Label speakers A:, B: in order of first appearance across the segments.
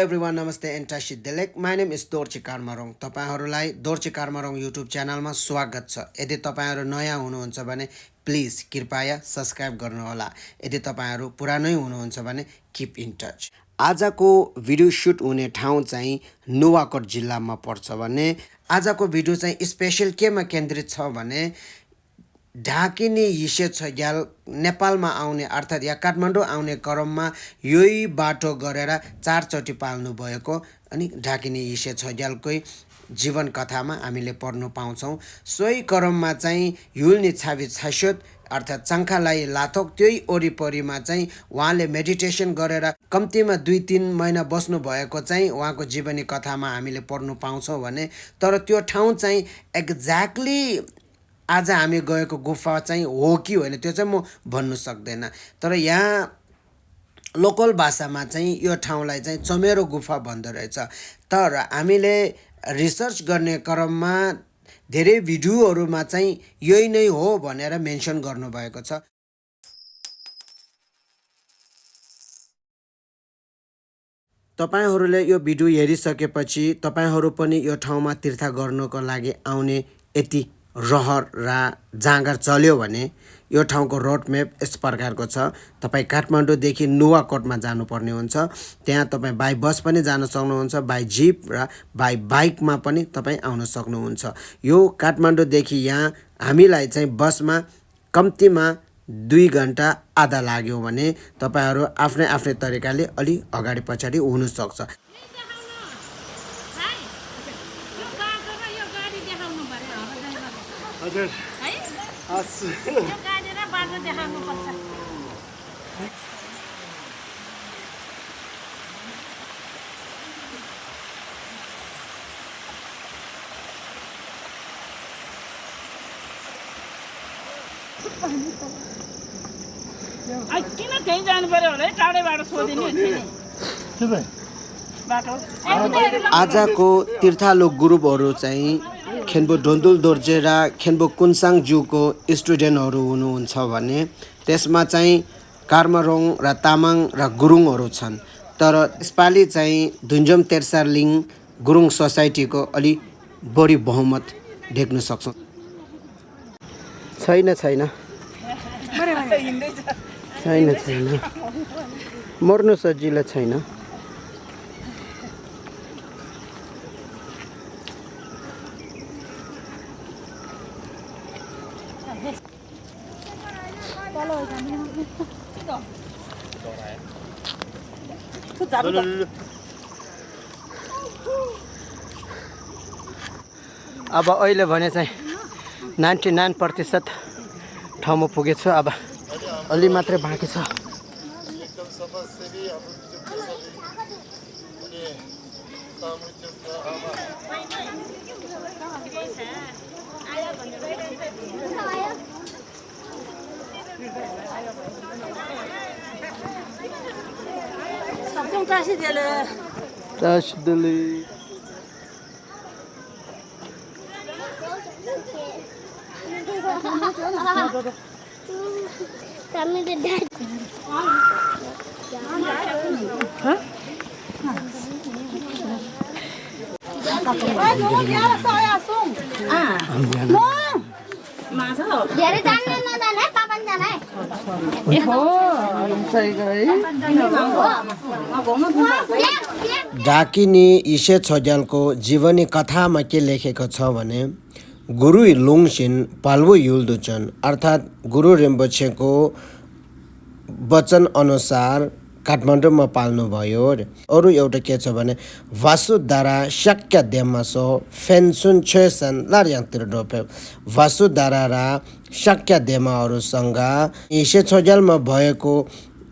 A: everyone, namaste and Tashi Delek. My name is Dorche Karmarong. तपाईहरुलाई Dorche Karmarong YouTube च्यानलमा स्वागत छ। यदि तपाईहरु नयाँ हुनुहुन्छ भने प्लिज कृपया सब्स्क्राइब गर्नुहोला। यदि तपाईहरु पुरानै हुनुहुन्छ भने कीप इन टच। आजको भिडियो सुट हुने ठाउँ चाहिँ नुवाकोट जिल्लामा पर्छ भने आजको भिडियो चाहिँ स्पेशल केमा केन्द्रित छ भने ढाकिने हिस्से छग्याल नेपालमा आउने अर्थात् या काठमाडौँ आउने क्रममा यही बाटो गरेर 4 चोटि पाल्नु भएको अनि ढाकिने हिस्से छग्यालकै जीवन कथामा हामीले पढ्नु पाउँछौं। सोही क्रममा चाहिँ युल्नी छाबी छास्योत अर्थात् चङ्खालाई लाथोक त्यही वरिपरिमा चाहिँ उहाँले मेडिटेसन गरेर कम्तीमा 2-3 महिना बस्नु भएको चाहिँ उहाँको जीवनी कथामा हामीले पढ्नु पाउँछौं भने तर त्यो ठाउँ चाहिँ एक्ज्याक्टली आज हामी गएको गुफा चाहिँ हो कि होइन त्यो चाहिँ म भन्नु सक्दैन। तर यहाँ लोकल भाषामा चाहिँ यो ठाउँलाई चाहिँ चमेरो गुफा भन्दो रहेछ। तर हामीले रिसर्च गर्ने क्रममा धेरै भिडियोहरुमा चाहिँ यही नै हो भनेर मेन्सन गर्नुभएको छ। तपाईहरुले यो भिडियो हेरिसकेपछि तपाईहरु पनि यो ठाउँमा तीर्थ गर्नको लागि आउने यति रहर र जाँगर चल्यो भने यो ठाउँको रोड म्याप यस प्रकारको छ। तपाई काठमाडौँदेखि नुवाकोटमा जानुपर्ने हुन्छ। त्यहाँ तपाई बाइ बस पनि जान सक्नुहुन्छ, बाइ जिप र बाइ बाइकमा पनि तपाई आउन सक्नुहुन्छ। यो काठमाडौँदेखि यहाँ हामीलाई चाहिँ बसमा कम्तीमा 2 घण्टा आधा लाग्यो भने तपाईहरु आफ्नै आफ्नै तरिकाले अलि अगाडि पछाडि हुन सक्छ।
B: हजुर है हस् यो गाडेर बाटो देखाउनु पर्छ। किन त्यही जानु पर्यो होला टाढै बाटो सोधिनु हुन्छ नि बाटो।
A: आजको तीर्थालु ग्रुपहरु चाहिँ खेन्बो डोन्दुल दोर्जे र खेन्बो कुन्साङ जुको स्टुडेन्टहरु हुनुहुन्छ भने त्यसमा चाहिँ कार्मरोङ र तामाङ र गुरुङहरु छन्। तर यसपालि चाहिँ धुन्जम तेर्सारलिङ गुरुङ सोसाइटीको अलि बढी बहुमत देख्न सक्छौं। छैन मर्नु सजिलो छैन। अब अहिले भने चाहिँ 99% ठाउँमा पुगेछु। अब अलि मात्रै बाँकी छ। Tashi dele. ढाकिने हिस्से छग्यालको जीवनी कथामा के लेखेको छ भने गुरु लुङसिन पाल्वो युल्दुचन अर्थात् गुरु रिम्पोछेको वचन अनुसार काठमाडौँमा पाल्नु भयो। अरु एउटा के छ भने वासुधारा शक्य देमसो फेन्सुन छेसन लार्याङतिर डोपे वासुधारा र शक्य देमाहरुसँग हिस्से छग्यालमा भएको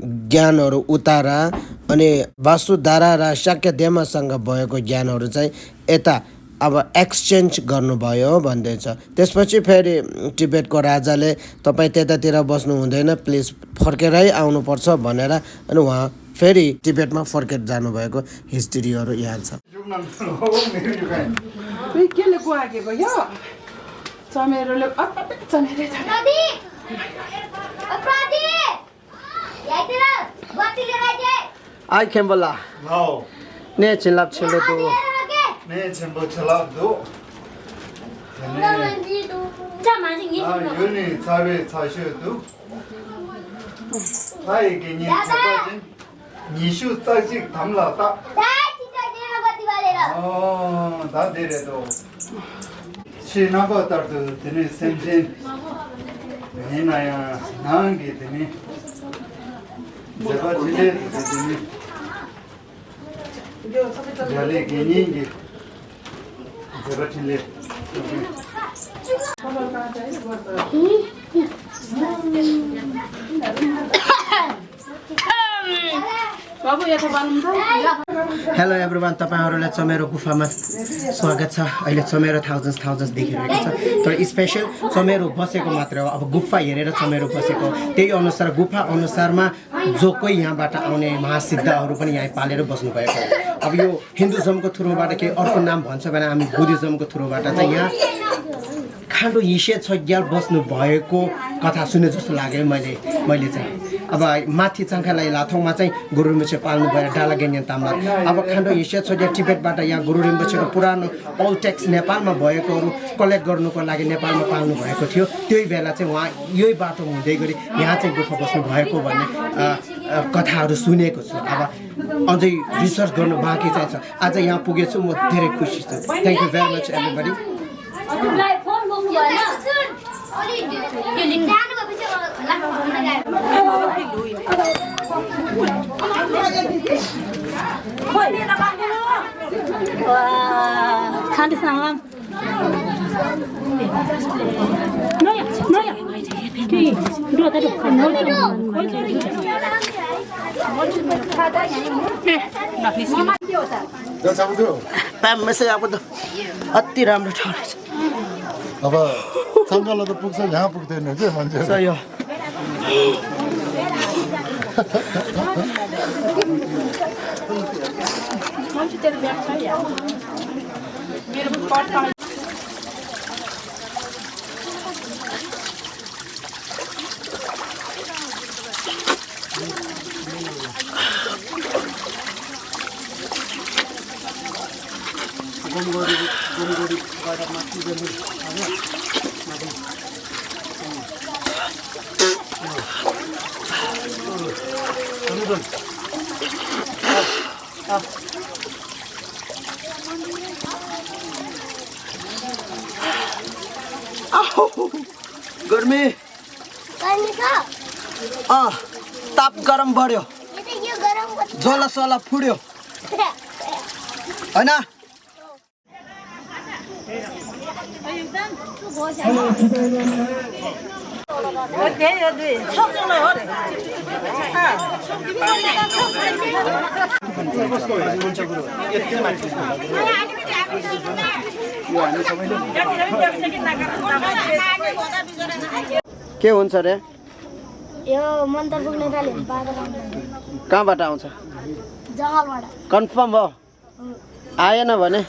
A: ज्ञानहरु उतारा अनि वासुधारा र शक्य देमासँग भएको ज्ञानहरु चाहिँ यता अब एक्सचेन्ज गर्नुभयो भन्दैछ। त्यसपछि फेरि टिबेटको राजाले तपाई त्यतातिर बस्नु हुँदैन, प्लिज फर्केरै आउनुपर्छ भनेर अनि उहाँ फेरि टिबेटमा फर्केर जानुभएको हिस्ट्रीहरु यहाँ छ।
C: केले गुआकेको यो चमेरोले चमेरे
A: I can bala.
B: No.
A: 네 진랍칠로도
D: 네 전부 전라도 윤이 자리 자셔도 아이게 저거진 니슈 짜식 담라다 나데레도 시나바다도 드네 생진 해나야 나한게 드네 제가 지내 드네 잘해 개인이 제가 지내
C: बाबु यहाँ बाल्नु
A: हेलो एभ्रिवान तपाईहरुलाई चमेरो गुफामा स्वागत छ अहिले चमेरो थाउजन्ड्स देखिरहेको छ तर स्पेशल चमेरो बसेको मात्र हो अब गुफा हेरेर चमेरो बसेको त्यही अनुसार गुफा अनुसारमा जो कोही यहाँबाट आउने महासिद्धहरू पनि यहाँ पालेर बस्नु भएको अब यो हिन्दुजमको थ्रुबाट के अर्को नाम भन्छ भने हामी बुद्धिजमको थ्रुबाट चाहिँ यहाँ खाण्डो हिसे छज्याल बस्नु भएको कथा सुने जस्तो लाग्यो मैले चाहिँ अब माथि चाङखालाई लाथौङमा चाहिँ गुरु रिम्पोछे पाल्नु भयो डाला गेन्यन ताम्ला अब खाण्डो हिसे छज्या टिबेटबाट यहाँ गुरु रिम्पोछेको पुरानो अल टेक्स नेपालमा भएकोहरू कलेक्ट गर्नुको लागि नेपालमा पाल्नु भएको थियो त्यही बेला चाहिँ उहाँ यही बाटो हुँदै गरी यहाँ चाहिँ गुफा बस्नु भएको भन्ने कथाहरू सुनेको छु अब अझै रिसर्च गर्नु बाँकी चाहिँ छ आज यहाँ पुगेछु म धेरै खुसी छु thank you very much everybody
E: खाँदै सामान नयाँ के डोता
A: मेसेज आएको त अति राम्रो ठाउँ रहेछ
D: अब सङ्कलो त पुग्छ यहाँ पुग्दैन के मान्छे
A: सही हो गर्मी ताप गरम बढ्यो जोला सोला फुड्यो हैन के हुन्छ रे
E: यो मन्तर पुग्ने थाल्यो
A: कहाँबाट आउँछ
E: जङ्गलबाट
A: कन्फर्म हो आएन भने